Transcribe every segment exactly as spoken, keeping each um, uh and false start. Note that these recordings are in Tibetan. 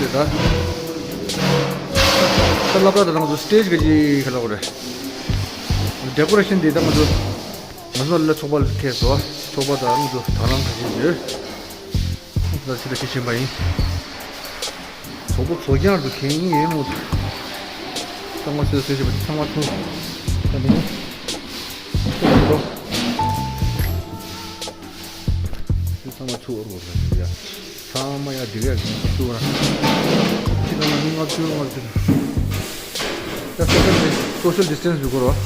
ད་ད་སློབ་གྲྭ་ད་ང་ཚོ་སི་ཊེ་ཇི་ག་ཅིག་ག་ལ་གོ་རེད། ཌེ་ཀོ་རེ་ཤན་འདི་ད་ང་ཚོ་ང་ཚོ་ལ་ཚོགས་པ་ཁེལ་སོ། ཚོགས་པ་ད་ང་ཚོ་དང་བླངས་ག་ཅིག་ཡོད། ད་ཕྱི་ལ་ཁྱེད་ཕྱིན་པ་ཡིན། གྲོགས་པོ་ཚོ་རྐྱང་དུ་ཁེལ་ཡིན་ཡིན་མོད། ཚང་མ་སོས་སོས་བྱེད་པ་ཚང་མ་ཐུང་། ད་ནི་ཚོགས་པ་འགྲོ། ཚང་མ་ཚུགས་འོར་འོར་ལ་ཡ། ཚང་མ་ཡ་འདི་ག་ཡ་ཚུགས་ར། ཁྱི་ཚང་མ་མི་ལྔ་བཅུ་ལྔ་བཅུ། ད་སོ་ཤལ་སོ་ཤལ་ཌི་སི་ཊེན་སི་ཡོད་དགོས་ར།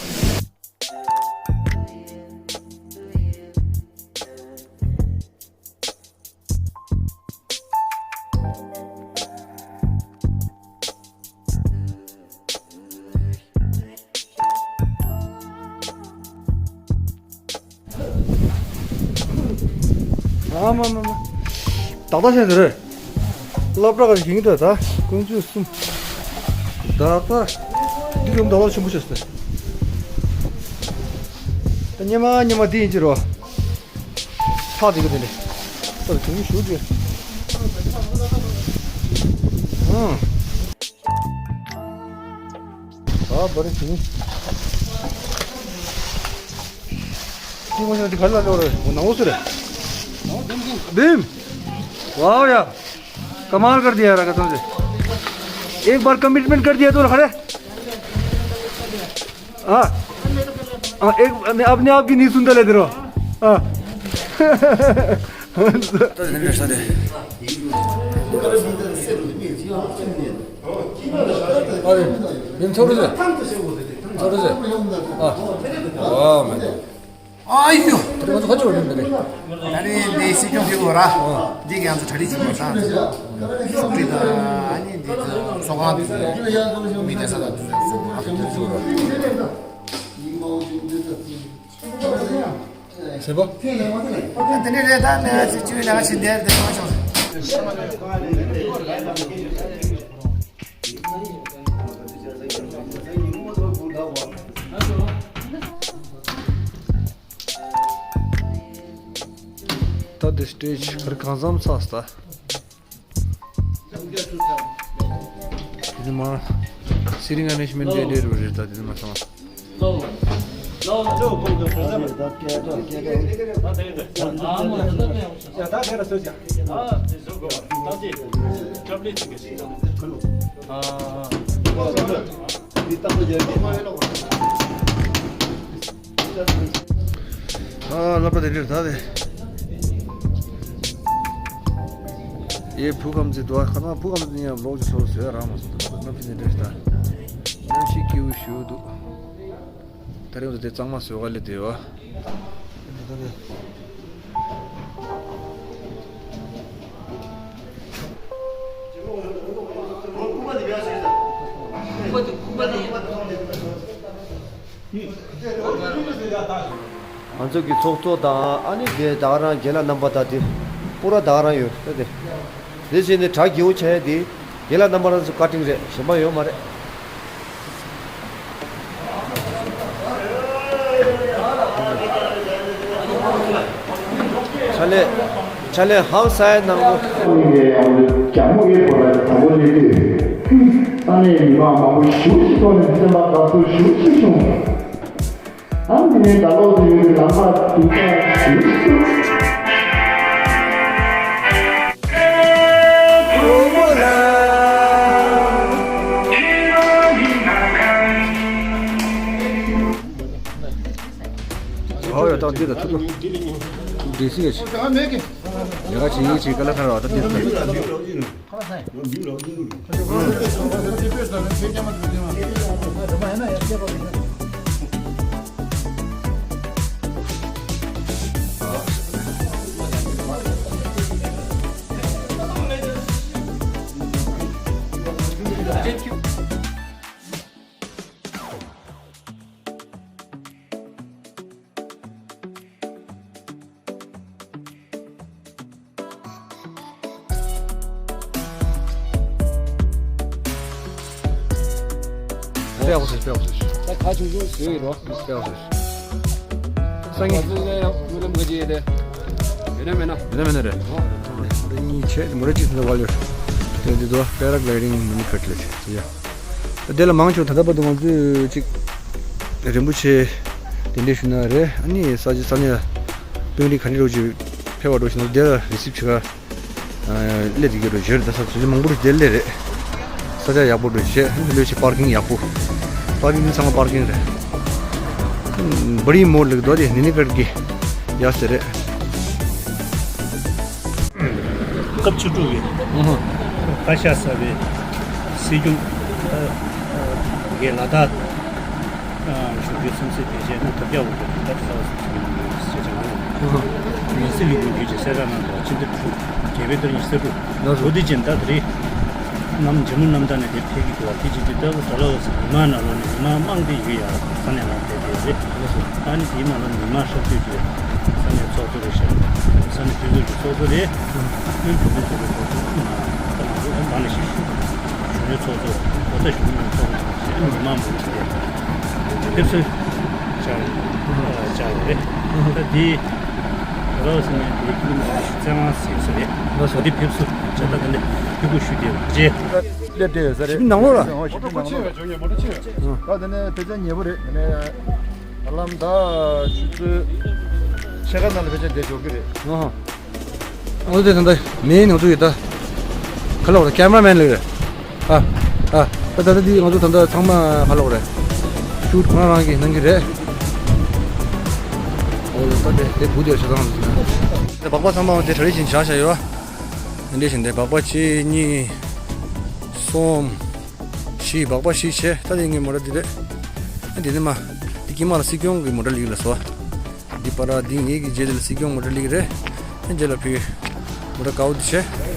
ཨ་མ་མ་མ། ཏག་ཏག་བྱས་འདི་རེད། སློབ་གྲྭ་ག་ཞིག་ཡིན་འདྲ་ད་ཀུན་སྤྱོད་གསུམ། ཏག་ཏག་འདི་རུམ་ཏག་ཏག་ཆེན་པོ་བྱས་སོང་། ད་སྙེ་མ་སྙེ་མ་འདི་ཡིན་གྱི་རོ། ཕྱག་དེ་ག་དེ་ནས། ད་དེ་ནས་ཞུ་དེ། ཨང་། ཨ་བ་རི་ཐིང་། ཁྱི་མོ་ཉོ་དེ་ག་ལ་ལོ་རེད། འོ་ནང་འོ་སུ་རེད། भीम। वाह यार। कमाल कर दिया यार कसम से। एक बार कमिटमेंट कर दिया तो खड़े। हाँ। हाँ, एक अपने, अपने आप की नहीं सुनता लेते रहो। हाँ। ད་དེ་འདྲ་ས་དེ། ཨ་རེ། ཡིན་ཚོ་རུ་ཟེར། ཚོ་རུ་ཟེར། ཨ། ཨ་མེད། ཨ་ཡོ། དེ་ང་ཚོ་ཁ་ཆུ་རུ་འདི་རེད། ད་ནི་འདི་སྲིད་སྐྱོང་ཕེབས་པ་ར། འདི་གི་ང་ཚོ་གྲ་སྒྲིག་བྱེད་དགོས་ས། སོག་ཁྲི་དང་ཨ་ནི་འདི་ཚོ་ཚོགས་ཁང་དེ་ཚོ་མི་སྡེ་ས་དང་དེ་ཚོ་ཨ་ཁུ་དེ་ཚོ་ར། ཟེར་བ། དེ་ནས་རེད་ད་ནས་ཅི་ཅི་ལ་ཞིག་འདེར་དེ་གང་བྱུང་། ད་དེ་སི་ཊེ་ཇི་གར་གང་འཚམ་ཚགས་ད། དེ་ནི་མ། སི་ཊིང་ཨ་རེན་ཇི་མེན་ཊི་དེ་འདྲ་རུ་རེད་ད་དེ་ནི་མ་ཚང་། ཨ་ལ་པ་དེ་འདྲ་ད་དེ། ཡེ་བུ་གམ་ཚེ་དུ་ཁ་ན་བུ་གམ་ཚེ་ཡང་ལོག་ཅི་སོ་སོ་ཡ་རང་མ་སོ་དུ་ལ་པ་ནམ་ཕི་ནེ་འདྲ་ད། ནམ་ཤི་ཀི་བུ་ཤུ་དུ། ད་རེས་དེ་གཙང་མ་བཟོ་ག་ལེ་དེ་བ། ང་ཚོ་གི་ཚོགས་གཙོ་དང་ཨ་ནི་དེ་ད་ག་རང་རྒན་ལགས་རྣམ་པ་དང་དེ་པུ་ར་ད་ག་རང་ཡོད་ད་དེ། དེ་བཞིན་ནི་གྲ་རྒྱས་པོ་བྱས་དེ་རྒན་ལགས་རྣམ་པ་རང་ཚོ་བཀའ་དྲིན་རེད། གཞན་པ་ཡོད་མ་རེད། ཕྱག་ལས་ཕྱག་ལས་ཧང་སང་གནང་གོ། ཨ་ནི་ངས་ཡང་རྒྱ་མོ་ངའི་བོད་ལ་དང་པོ་སླེབས་དུས། ཨ་ནི་མི་མང་མང་པོ་ཞེ་པོ་ཅིག་ཐོག་ནས་སེམས་པ་དགའ་ཚོར་ཞེ་པོ་ཅིག་བྱུང་། ཨ་ནི་ནས་ད་ལོག་ཏུ་ཡོད་པའི་ལམ་ཁ་སྡུག་ཅག་ཞེ་པོ་ཅིག་ཨོ་ཡ་ད་འདི་ད་ཐུག་ཐུག་འདི་སི་ཡ་ཆི་ཡ་ག་ཆི་ཡིན་ཆི་ག་ལ་ཁ་ར་བ་ད་འདི་ད། སྤེལ་བ་ཞིག་སྤེལ་བ་ཞིག་ད་ག་ཆུང་ཆུང་བཟོས་ཡོད་རོ། སྤེལ་བ་ཞིག་སང་ཉིན། ང་ཚོ་ཡང་སྨོན་ལམ་ག་ཅི་ཡོད་དེ། ཡོད་ན་མེད་ན། ཡོད་ན་མེད་ན་རེད། ཨོ། ད་གཉིས་ཆེད་མུ་ར་གཅིག་ཟིན་ན་བ་ཡོད། འདི་ཚོ་པེ་ར་གླའི་ཌིང་མི་ནི་ཁ་ཊི་ལེ་ཅི་ཡ། དེ་ལ་མང་ཆུང་ད་ལྟ་བར་དུ་ང་ཚོས་ཅིག་རིན་པོ་ཆེ་གདན་འདྲེན་ཞུ་ན་རེད། ཨ་ནི་ས་ཆ་ས་གནས་དཔོན་རིགས་ག་འདྲ་རོགས་ཅིག་ཕེབས་པ་འགྲོ་ཞིག་ན་དེ་ལ་རི་སིབ་བྱེད་ག་སླེབས་བསྡད་ཀྱི་རེད། བརྗོད་ད་ས་ཚོད་མང་པོ་རེད། དེ་སླེབས་རེད། ས་ཆ་ཡག་པོ་རེད། བྱས་ལོས་བྱས་པར་ཀིང་ཡག་པོ། པར་ཀིང་འདི་ཚང་མ་པར་ཀིང་རེད། བ་རི་མོ་ལིག་དོ་དེ་ནི་ནི་ཀར་གི་ཡག་ཟེར་རེད། སྐབས་བཅུ་དྲུག་གི་ཨུ་ཧུ། བཀའ་ཤག་གསར་པའི་སྲིད་སྐྱོང་གིས་ལ་དྭགས་གཞུང་འབྲེལ་སེམས་གསོའི་བེད་སྤྱད་ནི་ཐབས་བརྒྱ་འོག་ཏུ་ཐབས་གསར་བ་སོགས་ཀྱི་ཞེས་བྱ་ངོ་། ཨུ་ཧུ། ནང་སྲིད་ལས་ཁུངས་བརྒྱུད་ཀྱི་གསལ་བསྒྲགས་གནང་དོན་ཕྱི་ཟླ་དྲུག་བརྒྱད་པའི་ཟླ་ཉི་ཤུ་རྩ་དྲུག་ལོ་དེ་བཞིན་ད་དེ་རིང་གནམ་འཇིགས་མོ་གནམ་ལྡིང་ནས་དེ་ཕེབས་ཀྱི་འདུག་བ། དེ་བཞིན་དུ་ལྟ་བུ་ཟ་ལ་བ་སི་ཉི་མ་ནང་ལོགས་ནས་ཉི་མ་མང་དེ་ཡོད་ཡ། ས་གནས་ནང་བསྡད་དེ་རེད། ཨ་ནི་དེའི་ནང་ལ་ཉི་མ་ཧྲག་བསྡུས་ཀྱི་ས་གནས་ཚོགས་གཙོ་རེད་ཤག་ས་གནས་དེ་ཚོའི་ཚོགས་གཙོ་རེད། ཨུ་ཡོན་བོད་མི་ཚོགས་པའི་ཚོགས་གཙོ་ཨ་ང་ཚོ་ཨ་ནི་ཞིག་ཞུ། གཞོན་ནུའི་ཚོགས་གཙོ་ཨོ་ད་གཞོན་ནུའི་ཚོགས་གཙོ་ཞེས་ཉི་མ་མང་དེ་ཕེབས་བསུ་བཅར་བཅར་བ་རེད། ད་དེ་ར་བ་སི་ནས་དེ་ཀི་ལོ་མི་ཊར་ཉི་ཤུ་རྩ་ལྔ་ཟིན་ས་རེད། ད་དེ་ཕེབས་བསུ་བྱ་ད་ད་ནས་ཕེབས་སྒུག་ཞུ་བསྡད་པ་རེད། སླེབས་བསྡད་ཡོད་ས་རེད། ཞིབ་ནང་ལོགས་ལ། ཨོ་ཞིབ་ནང་ལོགས་ལ། ད་དེ་ནས་ཕལ་ཆེར་ཉེ་པོ་རེད། དེ་ནས་ཧ་ལམ་ད་ཆུ་ཚོད་ཕྱེད་ཀ་ནང་ལ་ཕལ་ཆེར་བསྡད་འཇོག་གི་རེད། ཨོ་ཧོ། ཨོ་དེ་ད་ལྟ་མེད་ནང་དུ་ཡོད་ད། ག་ལོག་རེད། ཀེམ་ར་མེན་ལོག་རེད། ཨ་ཨ། ད་ད་ལྟ་འདི་ང་ཚོ་ད་ལྟ་ཚང་མ་ག་ལོག་རེད། ཤུ་ཊི་ཁོ་རང་རང་གིས་གནང་གི་རེད། ཨོ་ད་དེ་དེ་བུ་དེར་ཤ་ཚང་། དེ་སྦག་སྦག་ཚང་མ་དེ་གྲ་རེ་བཞིན་བཞག་བཞག་ཡོད། དེ་འདྲ་བཞིན་དེ་སྦག་སྦག་གཅིག་གཉིས། གསུམ། བཞི། སྦག་སྦག་བཞི་བྱས། ད་དེ་ངའི་མོ་ཊ་འདི་རེད། ཨ་འདི་ནི་མ། འདི་དཀྱིལ་མ་ལ་སྲིད་སྐྱོང་གི་མོ་ཊ་ལིག་ལ་སོ། འདི་པ་ར་འདི་ངེད་ཀྱི་རྗེས་དེ་ལ་སྲིད་སྐྱོང་མོ་ཊ་ལིག་རེད། ཨ་རྗེས་ལ་ཕི། མོ་ཊ་དཀར་པོ་འདི་བྱས།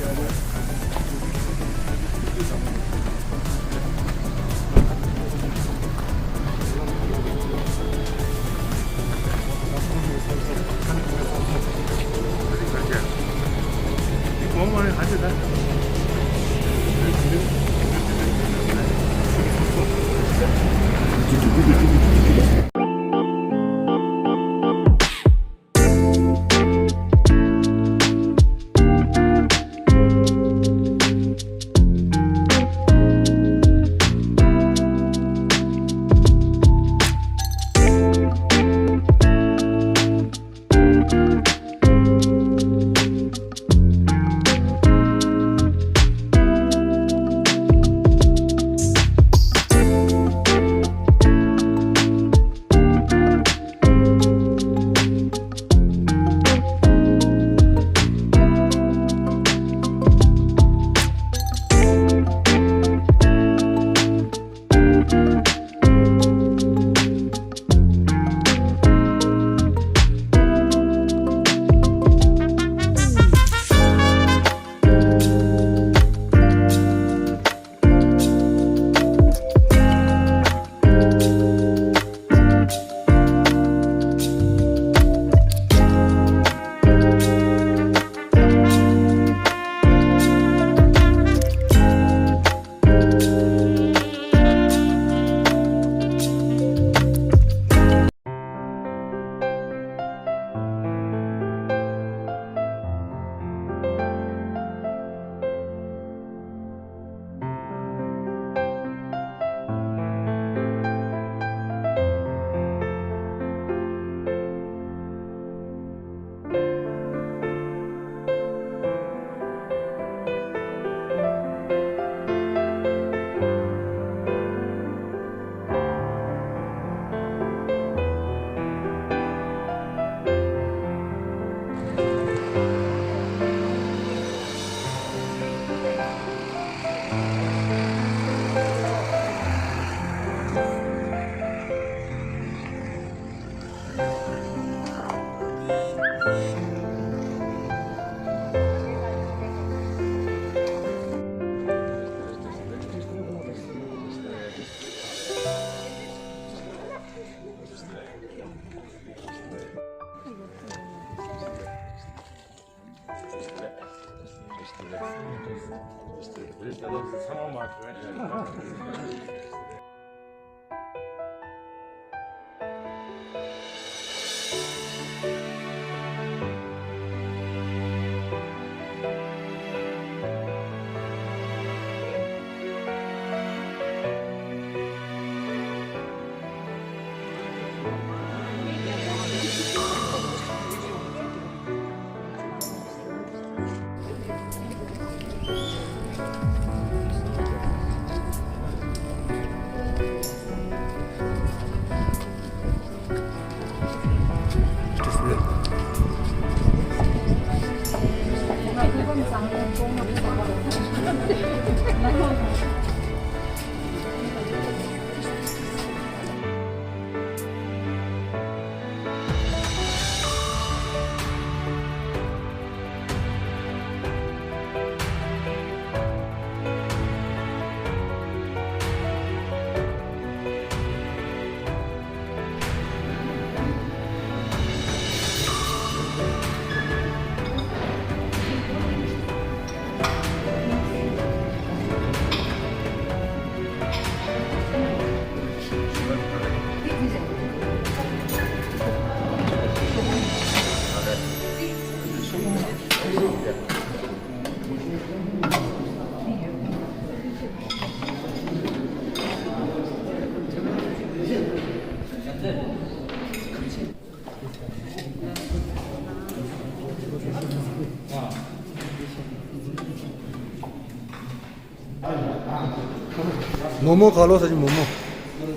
मोमो खा लो सच, मोमो।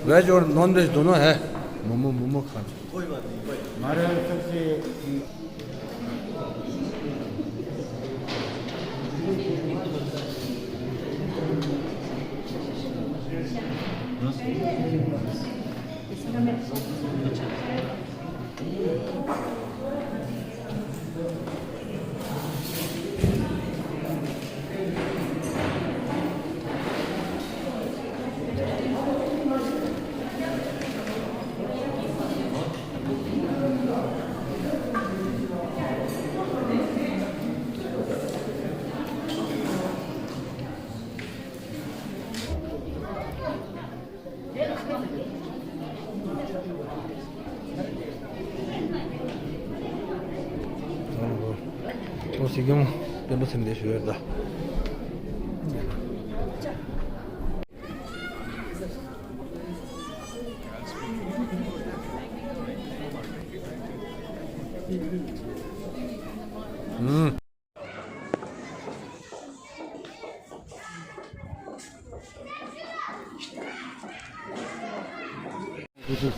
वेज और नॉन वेज दोनों है। मोमो, मोमो खा लो। हमारे सबसे ཨོ་སྲིད་སྐྱོང་སྤེན་པ་ཚེ་རིང་ལགས་ཞུ་ཡ་ད། ཨུམ། གསལ་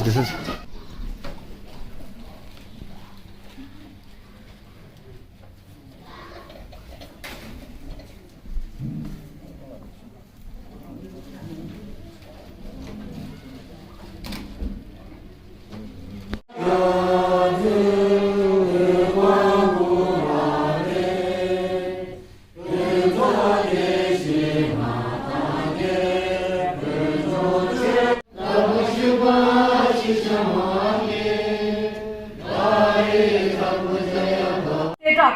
བསྒྲགས་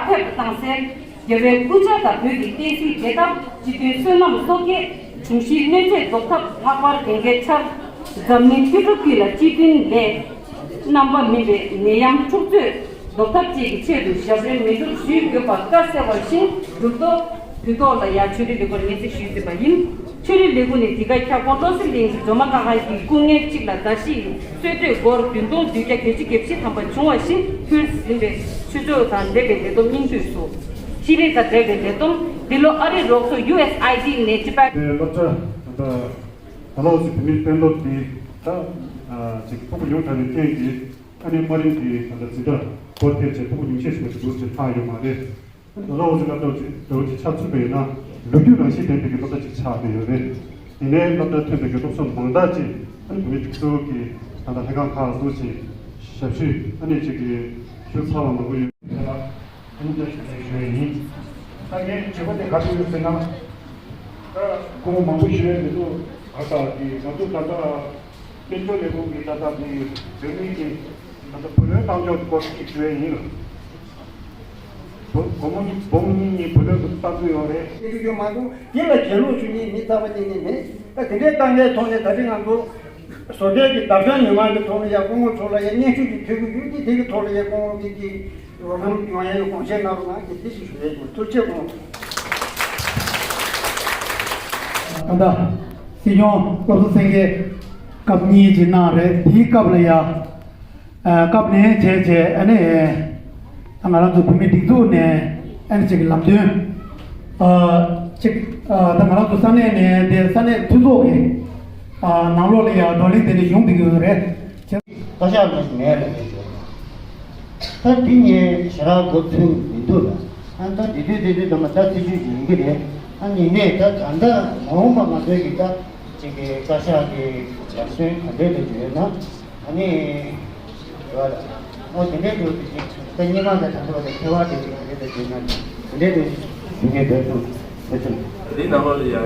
ཕེབས་བཏང་སའི་རྒྱལ་བའི་སྐུ་ཕྱྭ་དང་བོད་ཀྱི་བསྟན་སྲིད་བདེ་ཐབས་སྤྱི་མཐུན་བསོད་ནམས་གསོག་སྐྱེས་འབྱུང་བཞིའི་གནོད་འཚེ་ཟློག་ཐབས་ལྷག་པར་དེང་གའི་ཆར་འཛམ་གླིང་ཕྱི་དྲོ་ཀུན་ལ་སྤྱི་མཐུན་ལས་རྣམ་པ་མིན་པའི་ནད་ཡམས་འཁྲུག་རྩོད་ཟློག་ཐབས་བཅས་ཀྱི་ཆེད་དུ་ཞབས་རིམ་མི་འགྲུབ་ཞུས་ཡོད་པ་བཀའ་གསལ་བ་བཞིན་འགྲུབ་ཐོག་དུས་ཐོག་ལ་ཡང་ཆོས་རིག་ལས་ཁུངས་ནས་སྙན་སེང་ཞུས་ཟིན་པ་ཡིན། ཆོས་རིག་ལས་ཁུངས་ནས་འདི་ག་ཁྱབ་ཁོངས་བློ་གསལ་གླིང་གི་སྒྲོལ་མ་ལྷ་ཁང་གི་སྐུ་ངལ་གཅིག་ལ་ཟླ་བཞི་ཡི་གསོལ་གདེང་སྒོར་བདུན་སྟོང་བདུན་བརྒྱ་བརྒྱད་ཅུ་གྱ་བཞི་ཐམ་པ་བྱུང་བ་བཞིན་ཕུལ་ཟིན་པའི་ཆོས་ཕྱོགས་དང་འབྲེལ་བའི་ལས་བསྡོམས་སྙིང་བསྡུས་སུ། ཤེས་རིག་དང་འབྲེལ་བའི་ལས་བསྡོམས་འདི་ལོ་ཨ་རིའི་རོགས་ཚོགས་ཡུ་ཨེས་ཨའི་ཌི་ནས་ཅི་པ། དེ་སློབ་གྲྭ་ད་ལྟ་ད་ལོ་ཚིག་བུད་མེད་སྟོན་ཐོག་འདི་ད་ཅིག་ཕྲུ་གུ་ཉུང་དྲགས་པའི་རྐྱེན་གྱིས་ཨ་ནེ་དམའ་རིམ་གྱི་ད་ལྟ་འཛིན་གྲྭ་སྐོར་ཐེབས་བྱས་ཕྲུ་གུ་ཉུང་ཤས་ཤིག་ཅིག་འདུག་ཅེས་ལྷག་ཡོད་མ་རེད། ད་ལྟ་འོ་ཟི་ལ་ལྟ་བུ་ཅིག་ཆ་མཚོན་པ་ཡིན་ན་ལོ་རྒྱུས་རང་བཞིན་ལྡན་པའི་གི་སློབ་གྲྭ་ཅིག་ཆགས་བསྡད་ཡོད་རེད། དེ་ནས་སློབ་གྲྭ་ཐོན་པའི་གི་སློབ་ཕྲུག་མང་དག་ཅིག་ཨ་ནི་བོད་མི་སྒྲིག་འཛུགས་ཀྱི་ད་ལྟ་ལྷན་ཁང་ཁག་ཏུ་ཅིག་ཞབས་ཞུ་ཨ་ནི་ཅིག་གི་ཞུ་ཚར་བ་མང་པོ་ཡོད། ཨ་ནི་ད་ཞུ་ཞུ་ཡ་ཡིན། ད་ངས་བརྗོད་པ་དེ་ག་རེ་ཡོད་ཟེར་ན། ད་སྐུ་ངོ་མང་པོ་ཞུ་ཡ་མི་འདུག་ག་ད་གི་ང་ཚོ་ད་ལྟ། དཔལ་འབྱོར་ལས་ཁུངས་ཀྱི་ད་ལྟ་དེ་བོད་མི་གི་ད་ལྟ་བུ་ལོན་གཏང་ཕྱོགས་ཀྱི་སྐོར་ཅིག་ཞུ་ཡས་ཡིན། བུ་སྒོར་མོ་གཉིས་འབུམ་གཉིས་གཉིས་བུ་ལོན་གཏང་གི་ཡོད་རེད། དེ་རིགས་ཡོད་མ་འདུག་དེ་ལ་གྱེན་ལོག་ཞུ་མཁན་མི་རྩ་བ་ཉིད་ནས་མེད། ད་དེ་འདྲའི་དཀའ་ངལ་ཐོག་ནས་ད་རེས་ང་ཚོ་བཟོ་གྲྭའི་གི་བདག་སྐྱོང་ཉོ་མཁན་གྱི་ཐོག་ནས་ཡང་སྐུ་ངོ་མཆོག་ལ་ཡང་སྙན་ཞུ་ཞིག་ཕུལ་གྱི་ཡོད་ཀྱི་དེ་གི་ཐོག་ལ་ཡང་སྐུ་ངོ་གི་གི་རོགས་རམ་ཡོང་ཡ་ཡོད་དགོངས་བཞེས་གནང་རོགས་གནང་གི་དེ་ཞིག་ཞུ་ཡས་ཡོད། ཐུགས་རྗེ་ཆེ་སྐུ་ངོ། ད་ལྟ་སྲིད་སྐྱོང་བློ་བཟང་སེང་གེ་སྐབས་གཉིས་ཅིག་གནང་རེད། དེའི་སྐབས་ལ་ཡ་ཨ་སྐབས་ལེན་བྱས་བྱས་ཨ་ནི་ད་ང་རང་ཚོ་བོད་མིའི་སྒྲིག་འཛུགས་ནས་ཨ་ནི་ཅིག་གི་ལམ་སྟོན་ཨ་ཅིག་ཨ་ད་ང་རང་ཚོ་ས་གནས་ནས་དེ་ས་གནས་མཐུན་ཚོགས་ཀྱི་ཨ་ནང་ལོགས་ལ་ཡ་བགྲོ་གླེང་དེ་འདྲ་ཡོང་བསྡད་ཀྱི་ཡོད་རེད། བཀའ་ཤག་ནས་ངས་ལབ་ཀྱི་ཡོད། ད་འདི་ངས་ཞེ་དྲག་མགོ་ཚོས་མི་འདུག་ལ། ཨ་ད་དེ་དུས་དེ་དུས་ད་མ་ད་སྲིད་ཇུས་ཡིན་གྱི་རེད། ཨ་ཡིན་ནའི་ད་ད་ལྟ་མ་འོངས་པ་ང་ཚོའི་གི་ད་ཅིག་གི་བཀའ་ཤག་གི་ལམ་སྟོན་ག་འདྲས་འདྲ་ཡོད་ན་ཨ་ནི་ཡོད་ལ། ཨོ་དེ་འདྲས་འདུག་དེ་ཅིག་ད་སྙེ་མ་ད་ད་ཚོ་ད་ཁེ་བ་དེ་ཅིག་ག་འདྲས་འདྲ་ཡོད་ན་དེ་འདྲས་འདྲ་ཞུ་མཁན་འདུག་སོང་དེ་ཚོ། འདི་ནང་ལོགས་ལ་ཡ་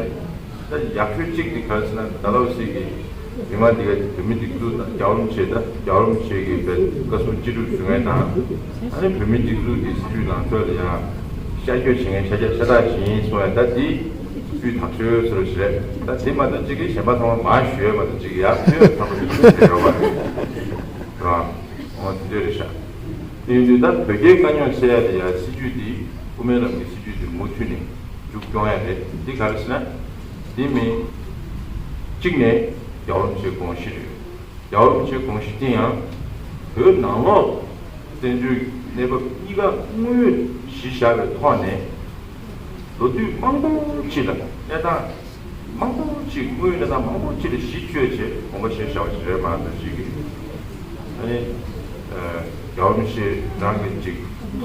ད་ཡག་ཤོས་གཅིག་དེ་ག་རེ་ཟེར་ན་ད་ལོ་ཞིག་གི་མི་མང་འདི་ག་བོད་མི་སྒྲིག་འཛུགས་དང་རྒྱལ་བ་རིན་པོ་ཆེ་དང་རྒྱལ་བ་རིན་པོ་ཆེ་གི་བཀའ་གསུང་ཅི་སྒྲུབ་ཞུ་མཁན་དང་། ཨ་ནི་བོད་མི་སྒྲིག་འཛུགས་ཀྱི་སྲིད་བྱུས་ནང་ཁྲོད་ལ་ཡང་ཤར་བསྐྱོད་བྱེད་མཁན་ཤར་རྒྱག་ཤ་སྟག་བྱེད་ཡིན་གསུང་ཡ། ད་འདི་སྤུས་དག་ཤོས་ཟེར་བ་ཞིག་རེད། ད་དེ་མ་གཏོགས་གཅིག་གིས་གཞན་པ་ཚང་མ་མ་ཞུ་ཡ་མ་གཏོགས་གཅིག་ཡར་ཕུལ་ཡ་ཚང་མ་ཞུ་ཡ་ཡོད་པ་རེད། རེད་བ། འོ་དེ་འདྲ་རེད་ཤག་དེ་ཡིན་དུས་ད་བོད་རྒྱའི་དཀའ་རྙོག་སེལ་ཡ་དེ་ཡ་སྲིད་བྱུས་དེ་དབུ་མའི་ལམ་གྱི་སྲིད་བྱུས་དེ་མུ་མཐུད་ནས་མཇུག་སྐྱོང་ཡ་རེད། འདི་ག་རེ་ཟེར་ན། དེ་མིན་གཅིག་ནས་རྒྱལ་བ་རིན་པོ་ཆེའི་དགོངས་གཞི་རེད། རྒྱལ་བ་རིན་པོ་ཆེའི་དགོངས་གཞི་དེ་ཡང་བོད་ནང་ལོགས་བཙན་བྱོལ་གནས་བབ་གཉིས་ཀ་དངོས་ཡོད་གཞི་བཞག་པའི་ཐོག་ནས། ལོ་དུས་མང་པོ་ཅིག་ལ་གནས་སྟངས་མང་པོ་ཅིག་དངོས་ཡོད་གནས་སྟངས་མང་པོ་ཅིག་ལ་གཞི་བཅོལ་བྱས་དགོངས་པ་བཞེས་བཞག་པ་ཞིག་རེད། མ་གཏོགས་ཅིག་གིས་ཨ་ནི་རྒྱལ་བ་རིན་པོ་ཆེ་རང་གི་ཅིག་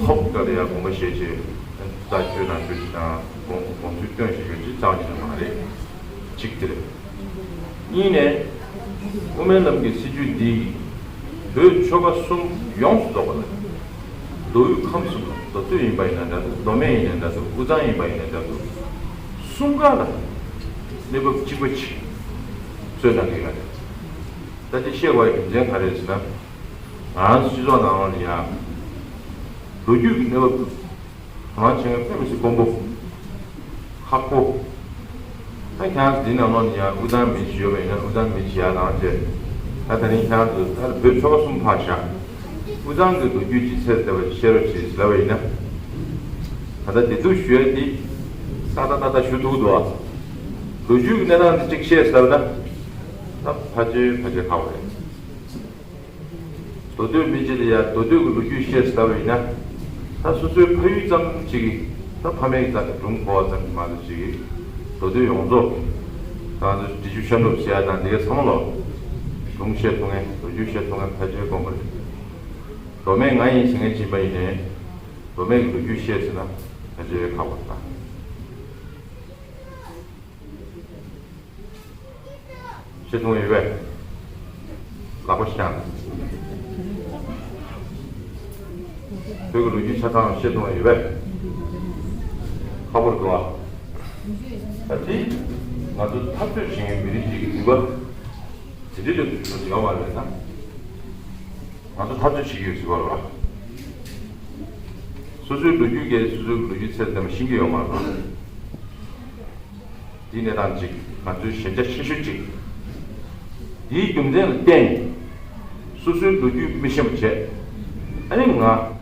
ཐོབ་སྐབས་ལ་ཡང་དགོངས་པ་བཞེས་བྱས་རྩད་གཅོད་ནང་གཅོད་ཅིག་དང་དགོངས་དགོངས་ཚུལ་བཏོན་བཞག་ཡོད་ཅིག་རྩ་བ་ཉིད་ནས་མ་རེད། གཅིག་དེ་རེད། གཉིས་ནས་དབུ་མའི་ལམ་གྱི་སྲིད་བྱུས་འདིས་བོད་ཆོལ་ཁ་གསུམ་ཡོངས་སུ་རྫོགས་པ་ལ། མདོ་དབུས་ཁམས་གསུམ་ལ། མདོ་སྟོད་ཡིན་པ་ཡིན་ན་འདྲ་འདུག་མདོ་སྨད་ཡིན་ན་འདྲ་འདུག་དབུས་གཙང་ཡིན་པ་ཡིན་ན་འདྲ་འདུག་གསུམ་ཀ་ལ་གནས་བབ་གཅིག་པ་ཅིག་བཟོས་གནང་གི་ཡོད་རེད། ད་དེ་བཤད་དགོས་པའི་རྒྱུ་མཚན་ག་རེ་རེད་ཟེར་ན། ང་རང་ཚོ་སྤྱི་ཚོགས་ནང་ལོགས་ལ་ཡང་ལོ་རྒྱུས་ཀྱི་གནས་བབ་དང་བླངས་བྱས་ན་དཔེ་མི་སྲིད་དཀོན་པོ། ཁག་པོ། ད་ཁྱེད་རང་འདི་ནང་ལོགས་ནས་ཡང་དབུས་གཙང་མི་ཞིག་ཡོད་པ་ཡིན་ན་དབུས་གཙང་མི་ཞིག་ཡར་ལངས་བྱས། ད་ད་རིང་ཁྱེད་རང་ཚོ་ད་བོད་ཆོལ་ཁ་གསུམ་ཕར་བཞག་དབུས་གཙང་གི་ལོ་རྒྱུས་ཀྱི་ཚད་བསྡད་པ་བཤད་རོགས་བྱེད་ཟེར་ལབ་པ་ཡིན་ན། ད་ལྟ་བདེ་སྡུག་ཞུ་ཡ་འདི་ཏག་ཏག་ཏག་ཏག་ཞུ་ཐུབ་འདུག་ཨ། ལོ་རྒྱུས་ཀྱི་གནས་སྟངས་འདི་གཅིག་བཤད་ཟེར་ན། ད་ཕལ་ཆེར་ཕལ་ཆེར་ཁག་པོ་རེད། མདོ་སྟོད་མི་སྤྱི་ལ་ཡ་མདོ་སྟོད་ཀྱི་ལོ་རྒྱུས་བཤད་ཟེར་བ་ཡིན་ན། ད་སོ་སོའི་ཕ་ཡུལ་ཙམ་ཅིག་གི་ད་ཕ་མེས་ཀྱི་རྩ་ནས་སྒྲུང་གོ་བ་ཙམ་གྱི་མ་གཏོགས་ཅིག་གི་མདོ་སྟོད་ཡོངས་རྫོགས་ཀྱི་ད་ང་ཚོ་འབྲི་ཆུ་ཤར་ནུབ་ཟེར་ཡ་དང་འདི་གའི་ཚང་མ་ལོ་སྒྲུང་བཤད་ཐུབ་མཁན་ལོ་རྒྱུས་བཤད་ཐུབ་མཁན་ཕལ་ཆེར་དཀོན་པོ་རེད། མདོ་སྨད་ང་ཡིན་ཟེར་མཁན་ཅིག་ཡིན་པ་ཡིན་ནའི་མདོ་སྨད་ཀྱི་ལོ་རྒྱུས་བཤད་ཟེར་ན་ཕལ་ཆེར་ཁག་པོ་རེད་ད། བཤད་ཐུབ་ཡོད་པས། ལག་པ་བཤད། བོད་ཀྱི་ལོ་རྒྱུས་ཆ་ཚང་བཤད་ཐུབ་ཡོད་པས། ཁག་པོ་རེད་འདུག་ཨ། ད་དེ་ང་ཚོ་འཐབ་རྩོད་བྱེད་མཁན་མི་རིགས་ཤིག་གི་ནུས་པ་དེ་འདྲའི་ལོ་རྒྱུས་ཡོད་མ་རེད་ད། ང་ཚོ་འཐབ་རྩོད་བྱེད་ཀྱི་ཡོད་ཟེར་བ་རེད་བ། སོ་སོའི་ལོ་རྒྱུས་ཀྱི་སོ་སོའི་ལོ་རྒྱུས་ཚད་ལྡན་པ་ཤེས་ཀྱི་ཡོད་མ་རེད། འདི་གནས་སྟངས་གཅིག་ང་ཚོའི་ཞན་ཆ་ཆེ་ཤོས་གཅིག་འདིའི་རྒྱུ་མཚན་ལ་བརྟེན་ནས་སོ་སོའི་ལོ་རྒྱུས་མི་ཤེས་པ་བྱས། ཨ་ནི་ང་